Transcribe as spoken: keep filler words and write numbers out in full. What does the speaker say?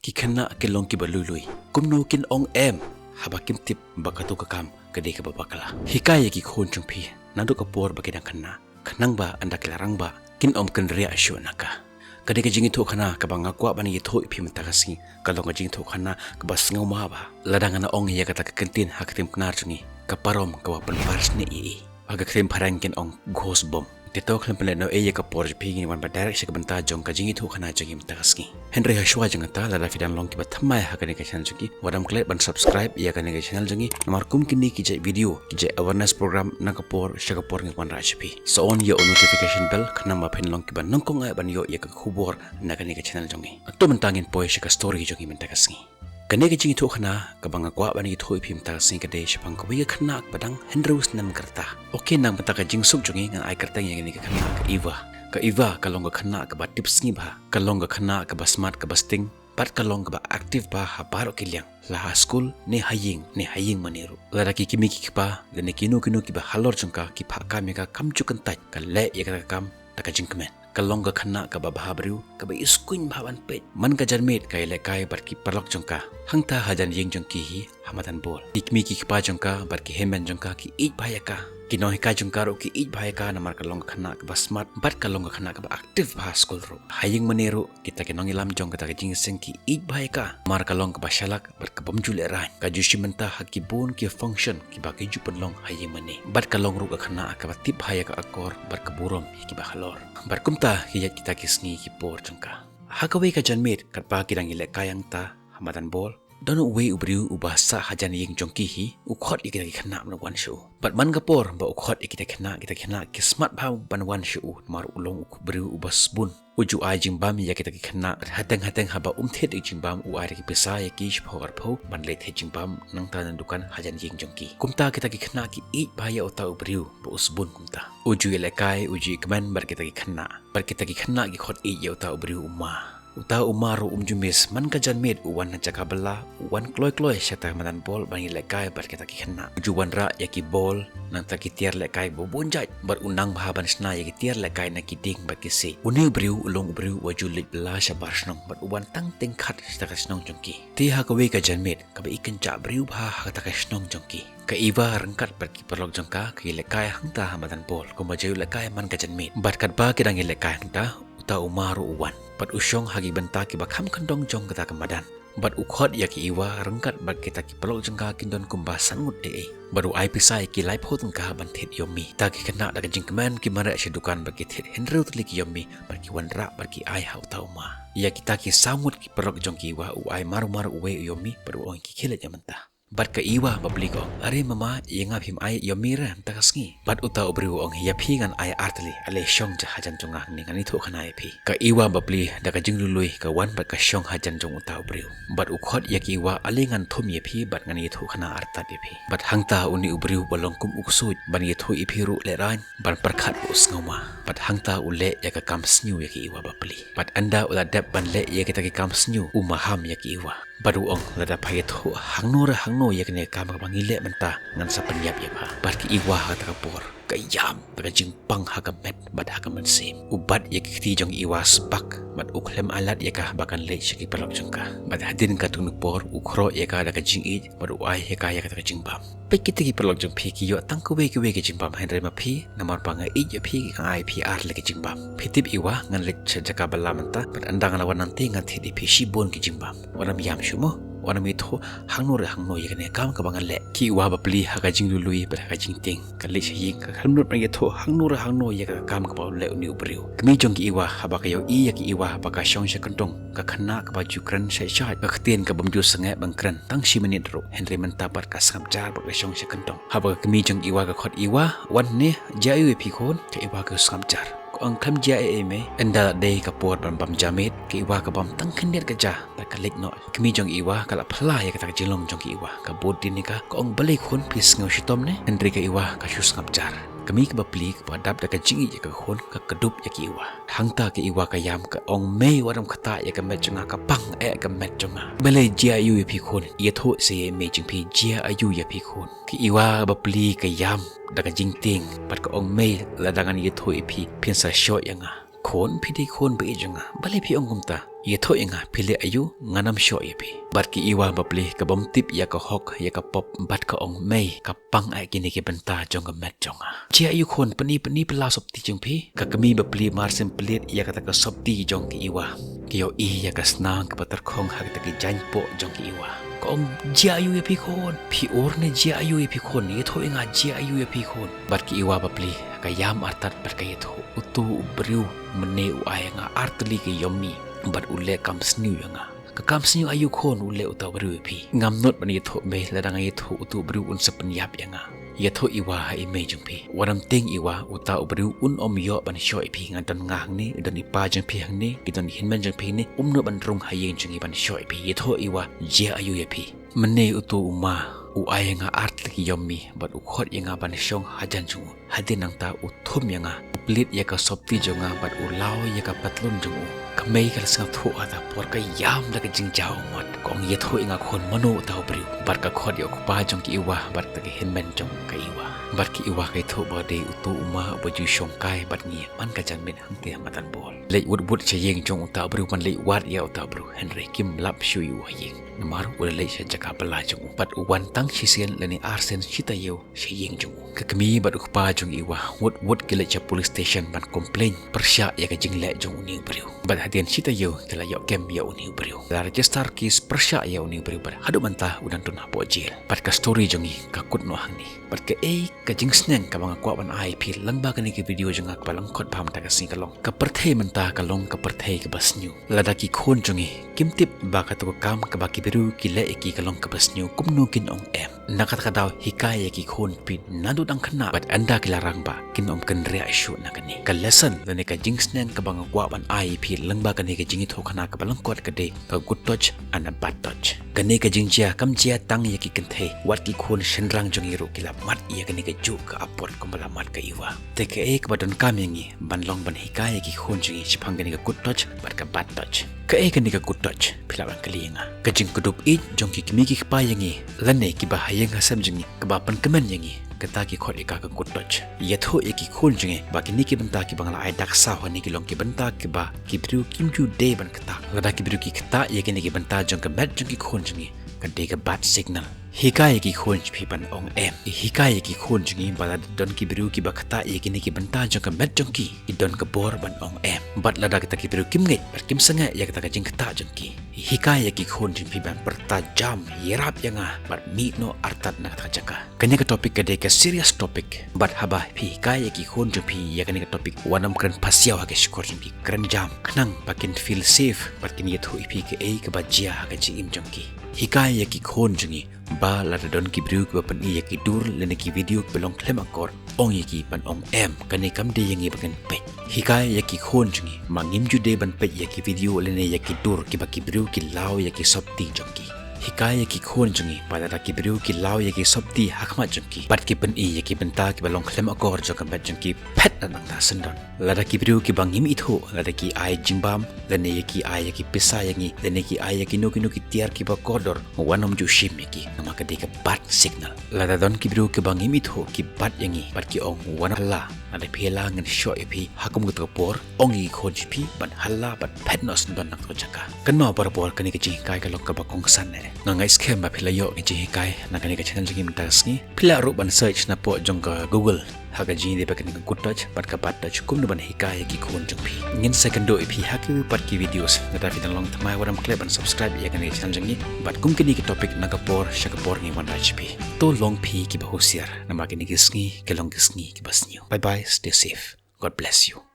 Ki khynnah ki long kiba lui lui. Kumno kin ong em haba kim tip ba kato ka kam ka dei kaba bakla. Hikai ïa ki khun jong phi naduh ka por ba ki dang khynnah, khnang ba ynda ki la rangbah kin ym kynriah shuh na ka. Ka dei ka jingïathuhkhana kaba nga kwah ban ïathuh ïa phi mynta ka sngi. Ka long ka jingïathuhkhana kaba sngewma bha. Lada ngan ong ïa kata ka kyntien ha ka ktien Pnar jong ngi, ka parom kaba pynpar snieh ïa i. Ha ka ktien phareng kin ong ghost bomb. Te to khlem pynleit noh ei ïa ka por jong phi, ngin wan bad direct sha ka bynta jong ka jingïathuhkhana jong ngi mynta ka sngi. Hynrei ha shuwa jong kata, lada phi dang long kiba thymmai ha kane ka channel jong ngi, wat dam klet ban subscribe ïa kane ka channel jong ngi. Namar kum kine ki jait video, ki jait awareness program na ka por sha ka por ngin wanrah sha phi. Sa on ïa u notification bell khnang ba phin long kiba nyngkong eh ban ïoh ïa ka khubor na kane ka channel jong ngi. To mynta ngin poi sha ka story jong ngi mynta ka sngi. Kane ka jingïathuhkhana kaba nga kwah ban ïathuh ïa phi mynta ka sngi ka dei shaphang kawei ka khynnah kaba dang hynriew snem ka rta. Okay, na ka bynta ka jingsuk jong ngi ngan ai kyrteng ïa kane ka khynnah ka Eva. Ka Eva ka long ka khynnah kaba tip sngi bha. Ka long ka khynnah kaba smart kaba sting. Bad ka long kaba active bha ha baroh ki liang. La ha skul, ne ha ïing, ne ha ïing mane ruh. Lada ki kmie ki kpa, lane kino kino kiba halor jong ka ki phah kam ïa ka kam ju kyntait, ka leh ïa kata ka kam da ka jingkmen. Ka long ka khynnah kaba bha briew, kaba iskuiñ bha ban peit. Man ka janmiet ka ïalehkai bad ki paralok jong ka hangta hajan ïing jong ki hi ha madan ball. Ki kmie ki kpa jong ka bad ki hynmen jong ka ki ïeit bha ïa ka. Ki nonghikai jong ka ruh ki ïeit bha ïa ka namar ka long ka khynnah kaba smart bad ka long ka khynnah kaba active bha ha skul ruh. Ha ïing mane ruh kita ki nongïalam jong kata ka jingïaseng ki ïeit bha ïa ka namar ka long kaba shalak bad ka bym ju lehraiñ. Ka ju shim bynta ha ki bun ki function kiba ki ju pynlong ha ïing mane. Bad ka long ruh ka khynnah kaba tip bha ïa ka akor bad ka burom ïa kiba halor. Bad kumta ki ïaid kita ki sngi ki por jong ka. Ha kawei ka janmiet katba ki dang ïalehkai hangta ha madan ball, don uwei u briew uba sah hajan ïing jong ki hi, u khot ïa kita ki khynnah ban wan sha u. Bad man ka por ba u khot ïa kita ki khynnah, kita ki khynnah ki smat bha ban wan sha u namar u long u briew uba sbun. U ju ai jingbam ïa kita ki khynnah, hateng hateng haba um thied ïa jingbam u ai da ki pisa ïa ki shiphew arphew ban leit thied jingbam nangta na dukan hajan ïing jong ki. Kumta kita ki khynnah ki ïeit bha ïa uta u briew ba u sbun kumta. U ju ïalehkai, u ju ïakmen bad kita ki khynnah. Bad kita ki khynnah ki khot ïeit ïa uta u briew u Ma. Uta u Ma ruh um ju miss, man ka janmiet u wan na jaka bylla, u wan kloi kloi shata madan ball ban ïalehkai bad kita ki khynnah. U ju wanrah ïa ki ball nangta ki tiar lehkai ba bun jait bad u nang bha ban shna ïa ki tiar lehkai na ki dieng bad ki siej. Une u briew u long u briew uba ju leit bylla shabar shnong bad u wan tang tyngkhat shata ka shnong jong ki. Te ha kawei ka janmiet kaba i kynjah briew bha ha kata ka shnong jong ki, ka Eva ryngkat bad ki paralok jong ka ki ïalehkai hangta ha madan ball kumba ju ïalehkai man ka janmiet. Bad katba ki dang ïalehkai hangta, uta u Ma ruh u wan bad u shong ha ki bynta kiba kham kyndong jong kata ka madan. Bad u khot ïa ka Eva ryngkat bad kita ki paralok jong ka, kin don kumba san ngut ei ei. Bad u ai pisa ïa ki laiphew tyngka ban thied ïomi. Ta ki khynnah da ka jingkmen ki mareh sha dukan bad ki thied hynriew tylli ki ïomi bad ki wanrah bad ki ai ha uta u Ma. Ïa kita ki saw ngut ki paralok jong ka Eva u ai mar mar uwei u ïomi bad u ong ïa ki, khie leit ïa mynta. Bad ka Eva bapli ka ong, are mama, ïa nga phim ai ïomi re mynta ka sngi. Bad uta u briew u ong, ïa phi ngan ai ar tylli, ale shong ja hajan jong nga hangne, ngan ïathuhkhana ïa phi. Ka Eva bapli da ka jinglului ka wan bad ka shong hajan jong uta u briew. Bad u khot ïa ka Eva, ale ngan thum ïa phi bad ngan ïathuhkhana artat ïa phi. Bad hangta une u briew ba long kum u ksuid ban ïathuh ïa phi ruh lehraiñ, ban pyrkhat ruh sngewma. Bad hangta u leh ïa ka kam sniew ïa ka Eva bapli. Bad ynda u la dep ban leh ïa kita ki kam sniew, u maham ïa ka Eva. Bad u ong, lada pha ïathuh hangno re hangno ïa kane ka kam kaba ngi leh mynta, ngan sa pynïap ïa pha. Bad ka Eva ha kata ka por ka ïam da ka jingpang ha ka met bad ha ka mynsiem. U bat ïa ka kti jong ka Eva spak bad u khlem ailad ïa ka ba kan leit sha ki paralok jong ka. Bad hadien katto katne por u khroh ïa ka da ka jingïeit bad u ai ïa ka ïa kata ka jingbam. Peit kita ki paralok jong phi ki ïoh tang kawei kawei ka jingbam, hynrei ma phi, namar ba nga ïeit ïa phi, nga ai phi ar tylli ka jingbam. Phi tip Eva, ngan leit sha jaka bylla mynta, bad ynda nga la wan nangta ngan thied ïa phi shibun ki jingbam. Wat nym ïam shuh mo, wat nym ïathuh hangno re hangno ïa kane ka kam kaba nga leh. Ka Eva bapli ha ka jinglului bad ha ka jingtieng ka leit sha ïing, ka khlem nud ban ïathuh hangno re hangno ïa ka kam kaba u leh une u briew. Kmie jong ka Eva, haba ka ïohi ïa ka Eva ba ka shong sha kyndong, ka khynnah kaba ju kren shai shai, ka ktien ka bym ju sangeh ban kren tang shi minit ruh, hynrei mynta pat ka sngap jar bad ka shong sha kyndong. Haba ka kmie jong ka Eva ka khot, Eva, wan hangne, jia aïu ïa phi khun? Ka Eva ka sngap jar. Ka ong, khlem jia ei ei mei. Ynda la dei ka por ban bam ja miet, ka Eva ka bam tang khyndiat ka ja bad ka leit noh. Kmie jong ka Eva ka la phylla ïa kata ka jinglong jong ka Eva, ka bud dien ïa ka, ka ong, balei khun, phi sngew shitom ne? Hynrei ka Eva ka shu sngap jar. Kmie kaba pli kaba dap da ka jingïeit ïa ka khun ka kdup ïa ka Eva. Hangta ka Eva ka ïam, ka ong, mei, wat nym ktah ïa ka met jong nga, ka pang eh ka met jong nga. Balei, jia aïu ïa phi khun? Ïathuh sa ïa i mei jong phi, jia aïu ïa phi khun? Ka Eva bapli ka ïam da ka jingtieng bad ka ong, mei, lada ngan ïathuh ïa phi, phin sa shoh ïa nga. Khun, phi dei khun ba ïeit jong nga, balei phi ong kumta? Ïathuh ïa nga, phi leh aïu, ngan ym shoh ïa phi. Bad ka Iwa bapli ka bym tip ïa ka hok ïa ka pop bad ka ong, mei, ka pang eh kine ki bynta jong ka met jong nga. Jia aïu khun, pyni pyni palat sopti jong phi. Ka kmie bapli mar shem plie ïa kata ka sopti jong ka Iwa. Ka ïohi ïa ka snam kaba tyrkhong ha kata ka jaiñpoh jong ka Iwa. Ka ong, jia aïu ïa phi khun. Phi ur ne jia aïu ïa phi khun. Ïathuh ïa nga jia aïu ïa phi khun. Bad ka Iwa bapli ka ïam artat bad ka ïathuh, utu u briew mynne u ai ïa nga ar tylli ki ïomi bad u leh kam sniew ïa nga. Ka kam sniew aïu khun u leh uta u briew ïa phi? Ngam nud ban ïathuh mei, lada nga ïathuh utu u briew un sa pynïap ïa nga. Ïathuh Iwa ha i mei jong phi. Wat nym tieng Iwa, uta u briew un ym ïoh ban shoh ïa phi. Nga don nga hangne, don i pa jong phi hangne, ki don i hynmen jong phi hangne, um nud ban rung ha ïing jong ngi ban shoh ïa phi. Ïathuh Iwa, jia aïu ïa phi? Mynne utu u ma u ai ïa nga ar tylli ki ïomi bad u khot ïa nga ban shong hajan jong u. Hadien nangta u thum ïa nga, u plie ïa ka sopti jong nga bad u law ïa ka patlun jong u. Ka mei ka la sngewthuh ha kata por, ka ïam da ka jingjaw mot. Ka ong, ïathuh ïa nga khun, mano uta u briew? Bad ka khot ïa u kpa jong ka Iwa bad kata ka hynmen jong ka Iwa. Bad ka Iwa ka ïathuh ba dei utu u ma uba ju shong kai bad ngi man ka janmiet hangtei ha Madan Bor. Leit wut wut sha ïing jong uta u briew, ban leit wad ïa uta u briew, hynrei kim lap shuh ïa u ha ïing. Namar u la leit sha jaka bylla jong u. Bad u wan tang shisien lane arsien shi taïew sha ïing jong u. Ka kmie bad u kpa jong Iwa wut wut ki leit sha police station ban complain pyrshah ïa ka jingleh jong une u briew. Bad hadien shi taïew ki la ïoh kem ïa une u briew. La register case pyrshah ïa une u briew bad haduh mynta u dang don hapoh jail. Bad ka story jong ngi ka kut noh hangne. Bad kaei ka jingsneng kaba nga kwah ban ai ïa phi lyngba kane ka video jong nga kaba lyngkot bha mynta ka sngi ka long, ka pyrthei mynta ka long ka pyrthei kaba sniew. Lada ki khun jong ngi kim tip ba katu ka kam kaba ki briew ki leh ïa ki ka long kaba sniew, kumno kin ong em? Na kata ka daw hikai ïa ki khun phi naduh dang khynnah bad ynda ki la rangbah kin ym kynriah shuh na kane. Ka lesson lane ka jingsneng kaba nga kwah ban ai ïa phi lyngba kane ka jingïathuhkhana kaba lyngkot ka dei ka good touch and a bad touch. Kane ka jingjia kam jia tang ïa ki kynthei, wat ki khun shynrang jong ngi ruh ki la mad ïa kane kajuh ka apot kumba la mad ka Iwa. Te kaei kaba donkam ïa ngi ban long ban hikai ïa ki khun jong ngi shaphang kane ka good touch bad ka bad touch? Kaei kane ka good touch? Phi lah ban kylli ïa nga. Ka jingkdup ïeit jong ki kmie ki kpa ïa ngi, lane kiba ha ïing ha sem jong ngi, kaba pynkmen ïa ngi, kata ki khot ïa ka ka good touch. Ïathuh ïa ki khun jong ngi ba kine ki bynta kiba nga la ai dak saw hangne ki long ki bynta kiba ki briew kim ju dei ban ktah. Lada ki briew ki ktah ïa kine ki bynta jong ka met jong ki khun jong ngi, ka dei ka bad signal. Hikai ïa ki khun jong phi ban ong em. Hikai ïa ki khun jong ngi ba lada don ki briew kiba ktah ïa kine ki bynta jong ka met jong ki, ki don ka bor ban ong em. Bad lada kita ki briew kim ngeit bad kim sangeh ïa kata ka jingktah jong ki, hikai ïa ki khun jong phi ban pyrta jam, ïarap ïa nga bad mih noh artat na kata ka jaka. Kane ka topic ka dei ka serious topic. Bad haba phi hikai ïa ki khun jong phi ïa kane ka topic, wat nym kren pasiaw ha ki shkor jong ki, kren jam, khnang ba kin feel safe bad kin ïathuh ïa phi kaei kaba jia ha ka jingim jong ki. Hikai ïa ki khun jong ngi ba lada don ki briew kiba pyni ïa ki dur lane ki video kiba long khlem akor, ong ïa ki ban ong em, kane kam dei ïa ngi ba ngin peit. Hikai ïa ki khun jong ngi ba ngim ju dei ban peit ïa ki video lane ïa ki dur kiba ki briew ki law ïa ki sopti jong ki. Hikai ïa ki khun jong ngi ba lada ki briew ki law ïa ki sopti ha khmat jong ki bad ki pyni ïa ki bynta kiba long khlem akor jong ka met jong ki, phet na nangta syndon. Lada ki briew kiba ngim ithuh, lada ki ai jingbam lane ïa ki ai ïa ki pisa ïa ngi lane ki ai ïa kino kino ki tiar kiba kordor, wat nym ju shim ïa ki, namar ka dei ka bad signal. Lada don ki briew kiba ngim ithuh ki bat ïa ngi bad ki ong, wat nym halla, lada phi halla ngan shoh ïa phi ha kum kata ka por, ong ïa ki khun jong phi ban halla bad phet noh syndon na kata ka jaka. Kynmaw barabor kane ka jinghikai ka long kaba kongsan eh. Nga ngeit skhem ba phi la ïoh ka jinghikai na kane ka channel jong ngi mynta ka sngi. Phi lah ruh ban search napoh jong ka Google ha ka jingïadei bad kane ka good touch bad ka bad touch kumno ban hikai ïa ki khun jong phi. Ngin sa ïakynduh ïa phi ha kiwei pat ki videos. Lada phi dang long thymmai, wat nym klet ban subscribe ïa kane ka channel jong ngi. Bad kum kine ki topic na ka por sha ka por ngin wanrah sha phi. To long phi kiba husiar, namar kine ki sngi ki long ki sngi kiba sniew. Bye bye, stay safe. God bless you.